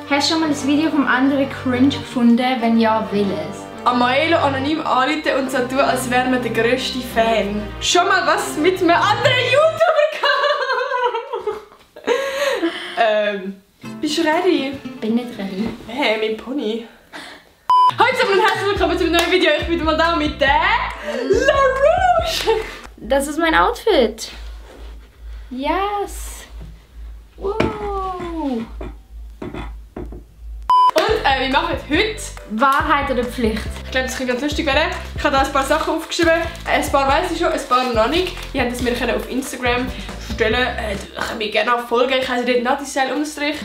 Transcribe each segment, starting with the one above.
Hast du schon mal ein Video vom anderen cringe gefunden? Wenn ja, welches? Amaelo anonym anrufen und so tun, als wäre man der grösste Fan. Schon mal was mit einem anderen YouTuber gehabt? Bist du ready? Bin nicht ready. Hey, mein Pony. Hallo zusammen und herzlich willkommen zu einem neuen Video. Ich bin mal da mit der LaRouche. Das ist mein Outfit. Yes. Wow. Und wir machen heute Wahrheit oder Pflicht? Ich glaube, das könnte ganz lustig werden. Ich habe da ein paar Sachen aufgeschrieben. Ein paar weiss ich schon, ein paar noch nicht. Ihr könnt es mir auf Instagram stellen. Könnt mir gerne auch folgen. Ich heiße dort Natisel_.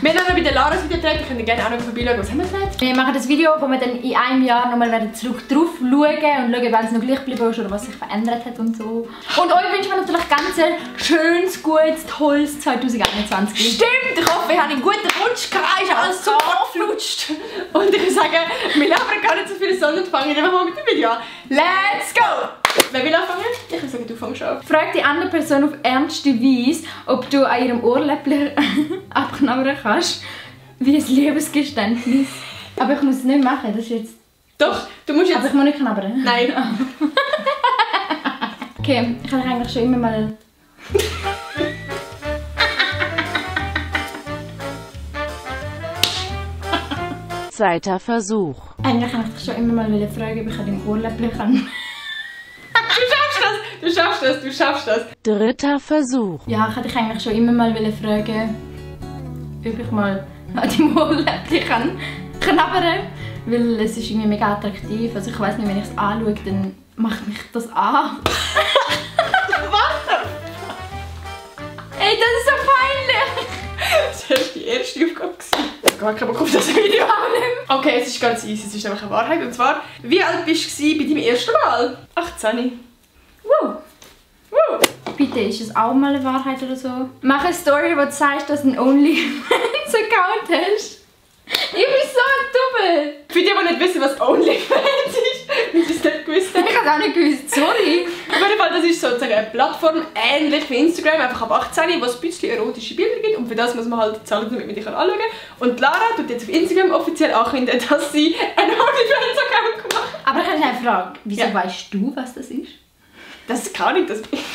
Wir haben noch bei der Laras Video gedreht. Ihr könnt gerne auch noch vorbeischauen. Was haben wir gedreht? Wir machen das Video, wo wir dann in einem Jahr nochmal zurück drauf schauen und schauen, wenn es noch gleich geblieben ist oder was sich verändert hat und so. Und euch wünschen wir natürlich ganz ein schönes, gutes, tolles 2021. Stimmt! Ich hoffe, ihr habt einen guten Wunsch gehabt. Ist alles super geflutscht. Und ich würde sagen, wir labern gar nicht so viel, sondern fangen einfach mal mit dem Video an. Let's go! Wer will anfangen? Ich würde sagen, du fängst an. Frag die andere Person auf ernste Weise, ob du an ihrem Ohrläppchen abknabbern kannst, wie ein Liebesgeständnis. Aber ich muss es nicht machen, das ist jetzt... Doch, du musst jetzt... Aber ich muss nicht knabbern? Nein. Okay, ich habe eigentlich schon immer mal... Zweiter Versuch. Eigentlich wollte ich schon immer mal fragen, ob ich an deinem Ohrläppchen kann. Du schaffst das, du schaffst das. Dritter Versuch. Ja, ich wollte eigentlich schon immer mal fragen, ob ich mal an deinem Ohrläppchen kann knabbern. Weil es ist irgendwie mega attraktiv. Also ich weiss nicht, wenn ich es anschaue, dann macht mich das an. Was? Ey, das ist so peinlich! Das war die erste Aufgabe. Ich habe gar keinen Bock auf das Video. Okay, es ist ganz easy, es ist einfach eine Wahrheit. Und zwar, wie alt bist du bei deinem ersten Mal? 18. Wow. Bitte, ist es auch mal eine Wahrheit oder so? Mach eine Story, wo du sagst, dass du einen OnlyFans-Account hast. Ich bin so dumm! Für die, die nicht wissen, was OnlyFans ist, ich das nicht gewusst. Ich habe auch nicht gewusst, sorry. Auf jeden Fall, das ist sozusagen eine Plattform, ähnlich wie Instagram, einfach ab 18, wo es ein bisschen erotische Bilder gibt. Und für das muss man halt zahlen, damit man die anschauen kann. Und Lara tut jetzt auf Instagram offiziell ankündigen, dass sie einen OnlyFans-Account gemacht hat. Aber ich habe eine Frage. Wieso weißt du, was das ist? Das kann ich, das bin ich.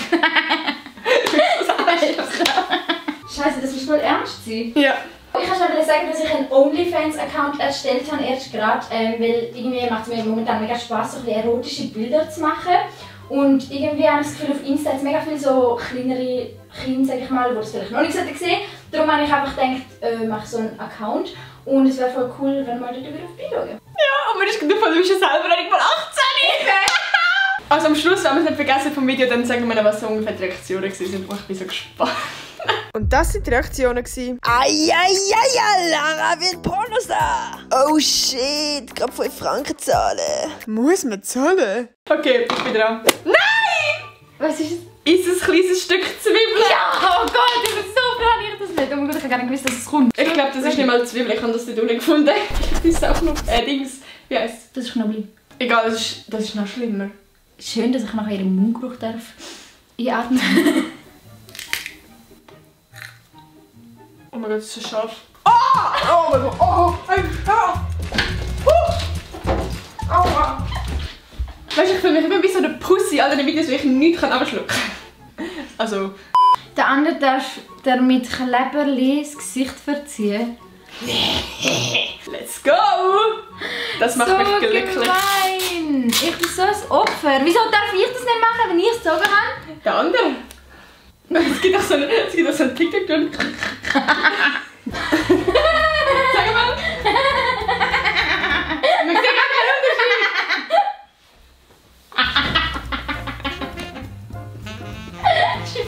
Scheiße, das muss voll ernst sein. Ja. Ich kann schon sagen, dass ich einen OnlyFans-Account erstellt habe, erst gerade, weil irgendwie macht es mir momentan mega Spaß, so ein bisschen erotische Bilder zu machen. Und irgendwie habe ich das Gefühl, auf Insta hat mega viele so kleinere Kinder, sag ich mal, die das vielleicht noch nicht gesehen haben. Darum habe ich einfach gedacht, mache so einen Account. Und es wäre voll cool, wenn wir dort vorbeischauen. Ja, und mir ist gedacht, du bist ja selber nicht mal 18. Also am Schluss, wenn wir es nicht vergessen vom Video, dann sagen wir, was so ungefähr die Reaktionen waren. Und ich bin so gespannt. Und das waren die Reaktionen. Eieiei, Lara wird Pornostar. Oh shit, gerade 5 Franken zahlen. Muss man zahlen? Okay, ich bin dran. Nein! Was ist es? Ist ein kleines Stück Zwiebel? Ja, oh Gott, ich bin so froh, ich das nicht. Oh mein Gott, ich habe gar nicht gewusst, dass es kommt. Ich glaube, das ist nicht mal Zwiebel, ich habe das nicht unten gefunden. Das ist auch noch Dings. Wie heisst es? Das ist Knoblauch. Egal, das ist noch schlimmer. Schön, dass ich nach ihrem Mundgeruch darf einatmen. Oh mein Gott, das ist so scharf. Oh mein Gott, oh, ein Scharf. Aua. Weißt du, ich fühle mich immer wie so eine Pussy an den Videos, wo ich nichts abschlucken kann. Also. Der andere darf der mit Kleberli das Gesicht verziehen. Let's go! Das macht mich glücklich. Gemein. Ich bin so ein Opfer. Wieso darf ich das nicht machen, wenn ich es gezogen habe? Der andere? Es gibt auch so einen TikTok drin. Sag mal! Man sieht gar keinen Unterschied!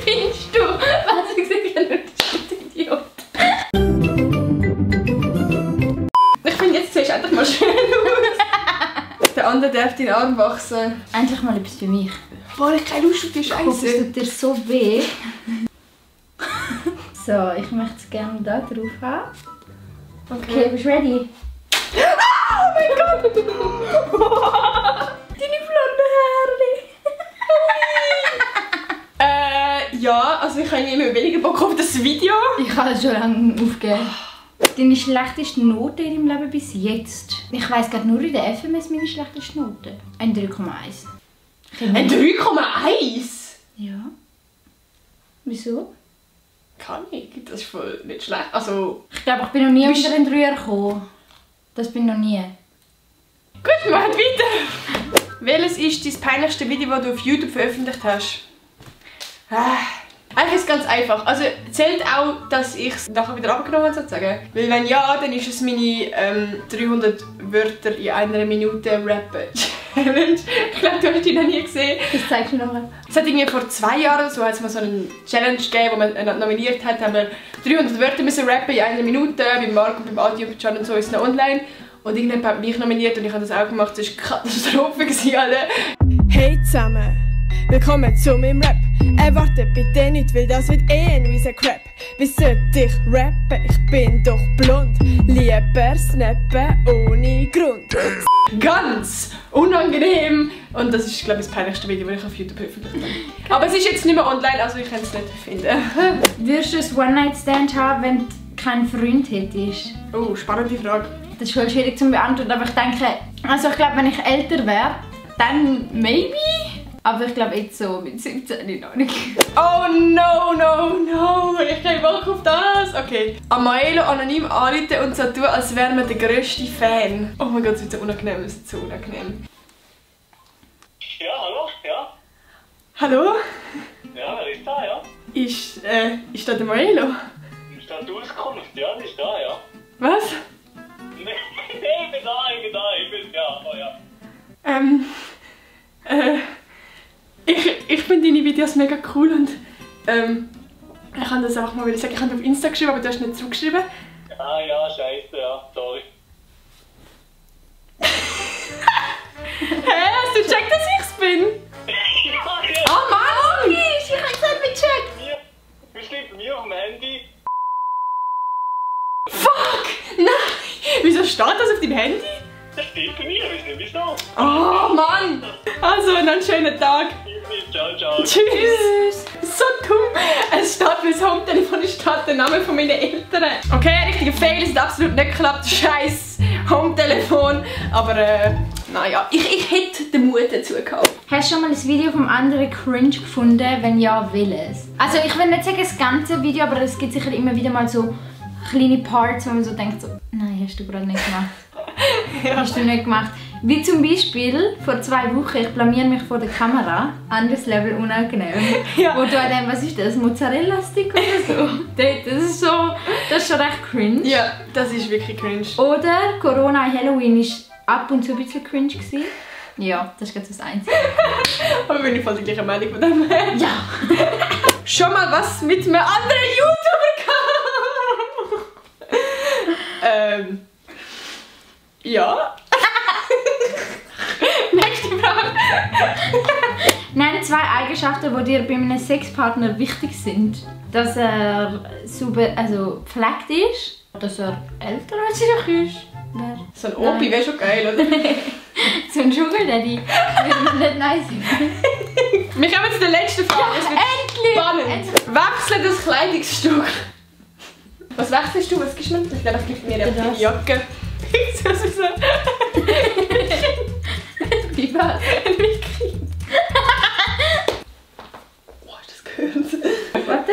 Spinnst du? Was? Ich sehe keinen Unterschied, Idiot. Ich finde, jetzt siehst du endlich mal schön aus. Der andere darf deinen Arm wachsen. Endlich mal etwas für mich. Boah, ich keine Lust auf die Ich hoffe, es Scheiße. tut dir so weh. So, ich möchte es gerne da drauf haben. Okay, bist du ready? Oh mein Gott! Deine blonden Haare. Ja, also ich habe immer weniger Bock auf das Video. Ich habe es schon lange aufgegeben. Deine schlechteste Note in deinem Leben bis jetzt? Ich weiss gerade nur in der FMS meine schlechteste Note. Ein 3,1. Ein 3,1? Ja. Wieso? Kann ich, das ist voll nicht schlecht. Also... Ich glaube, ich bin noch nie unter den 3er gekommen. Das bin ich noch nie. Gut, wir machen weiter. Welches ist dein peinlichste Video, das du auf YouTube veröffentlicht hast? Eigentlich ist es ganz einfach. Also zählt auch, dass ich es nachher wieder abgenommen habe, sozusagen. Weil wenn ja, dann ist es meine 300 Wörter in einer Minute Rappen Challenge. Ich glaube, du hast die noch nie gesehen. Das zeigst du noch mal. Es hat irgendwie vor 2 Jahren oder so, hat es mal so eine Challenge gegeben, wo man nominiert hat, haben wir 300 Wörter müssen rappen in einer Minute. Bei Marc und beim Adi und Can und so ist es noch online. Und irgendjemand hat mich nominiert und ich habe das auch gemacht. Das war eine Katastrophe, alle. Hey zusammen, willkommen zu meinem Rap. Erwartet bitte nicht, weil das wird ein weiser Crap. Wie sollte ich rappen? Ich bin doch blond. Lieber snappen ohne Grund. Ganz unangenehm. Und das ist, glaube ich, das peinlichste Video, das ich auf YouTube veröffentlicht habe. Aber es ist jetzt nicht mehr online, also ich kann es nicht finden. Würdest du ein One-Night-Stand haben, wenn du keinen Freund hättest? Oh, spannende Frage. Das ist voll schwierig zu beantworten, aber ich denke, also ich glaube, wenn ich älter wäre, dann maybe. Aber ich glaube jetzt so mit 17 noch nicht. Oh no, no, no, ich habe Bock auf das. Okay. Amaelo anonym anrufen und so tun, als wären wir der grösste Fan. Oh mein Gott, es wird so unangenehm, es ist so unangenehm. Ja, hallo, ja. Hallo? Ja, wer ist da, ja? Ist da der Amaelo? Ist da die Auskunft? Ja, die ist da, ja. Was? Nee, ich bin da, ja, oh ja. Ich finde deine Videos mega cool und ich kann das einfach mal wieder sagen. Ich habe auf Insta geschrieben, aber du hast nicht zurückgeschrieben. Ah ja, scheiße, ja, sorry. Hä, hast du gecheckt, dass ich's bin? Ja, Oh Mann! Ich habe gesagt, mit Check. wie steht bei mir auf dem Handy? Fuck! Nein! Wieso steht das auf deinem Handy? Das steht bei mir, ich weiß nicht wieso. Oh Mann! Also, noch einen schönen Tag. Ciao, ciao. Tschüss! So dumm! Es steht für das Home-Telefon steht der Name von meinen Eltern. Okay, richtiger Fail, es hat absolut nicht geklappt. Scheiß Home-Telefon. Aber naja, ich hätte den Mut dazu gehabt. Hast du schon mal ein Video vom anderen cringe gefunden? Wenn ja, welches? Also ich will nicht sagen das ganze Video, aber es gibt sicher immer wieder mal so kleine Parts, wo man so denkt, so, nein, hast du gerade nicht gemacht. Hast du nicht gemacht. Wie zum Beispiel vor 2 Wochen, ich blamiere mich vor der Kamera, anderes Level unangenehm. Ja. Wo du an dem, was ist das, Mozzarella-Stick oder so? Das ist schon recht cringe. Ja, das ist wirklich cringe. Oder Corona Halloween ist ab und zu ein bisschen cringe gewesen. Ja, das ist gerade das Einzige. Aber bin ich voll die gleiche Meinung von dem her. Ja. Schon mal was mit einem anderen YouTuber gehabt? Ja. Nächste Frage. Nenn 2 Eigenschaften, die dir bei einem Sexpartner wichtig sind. Dass er super, also gepflegt ist, dass er älter als ich ist. So ein Opi wäre schon geil, oder? So ein Sugar Daddy würde mir nicht nice sein. Wir kommen zu der letzten Frage. Es wird endlich! spannend. Wechsle das Kleidungsstück. Was wechselst du? Was gibst du mir? Ich glaube, ich gebe mir eine Jacke. Ich sehe so. Wie was? Ein Wiki. Oh, hast du das gehört? Warte.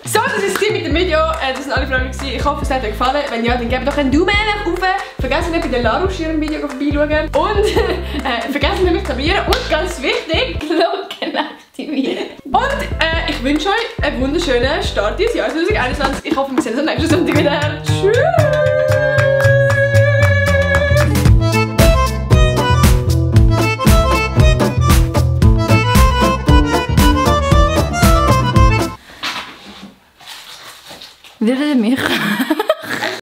So, das ist es mit dem Video. Das waren alle Fragen. Ich hoffe, es hat euch gefallen. Wenn ja, dann gebt doch einen Daumen nach oben. Vergesst nicht, bei der Larouche ihrem Video vorbeischauen. Und vergesst nicht, mich zu abonnieren. Und ganz wichtig, Glocken aktivieren. und ich wünsche euch einen wunderschönen Start ins Jahr 2021. Ich hoffe, wir sehen uns am nächsten Sonntag wieder. Tschüss! Würde mich.